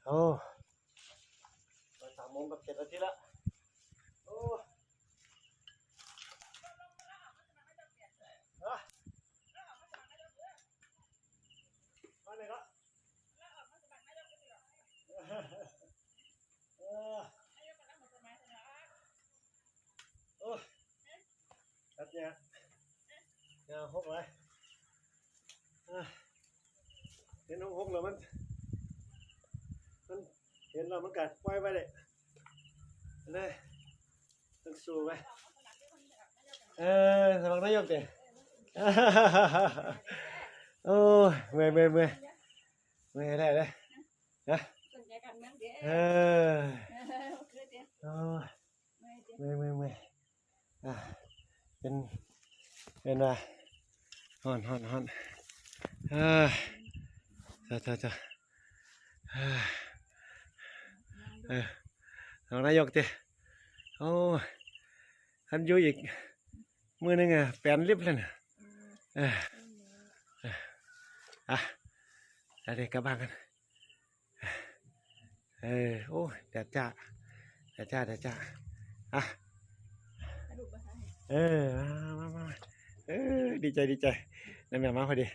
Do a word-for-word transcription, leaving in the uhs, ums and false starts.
โอ้ บ่ายสามโมงกับเจ็ดนาทีละ โอ้ อ่ะ มาไหนก็ เออ โอ้ ตัดเนี่ย เนี่ยหกเลย อ่ะ เห็นหกหกแล้วมัน มัน เห็นแล้วมันก็ปล่อยไปเลย เลย ต้องสู้ไป เออ สมัครนายกเด้ โอ้ย เมื่อย เมื่อย เมื่อย เมื่อย ได้ ได้ นะ สนใจการเมืองเด้ เออ เออ คือเด้ โอ้ย เมื่อยเด้ เมื่อย เมื่อย เมื่อย อ่ะ เป็น เป็นว่า ฮ้อน ฮ้อน ฮ้อน อ่า เจ้า เจ้า เจ้า อ่า เออ เอานายกเด้ โอ้ย คันอยู่อีก มื้อหนึ่งอะ แปนลิบเลยน่ะ เออ เออ อ่ะ เดี๋ยวกลับบ้านกัน เออ โอ้ย แดดจ้า แดดจ้า แดดจ้า อ่ะ เออ มา มา มา มา เออ ดีใจ ดีใจ นั่นแม่มาพอดี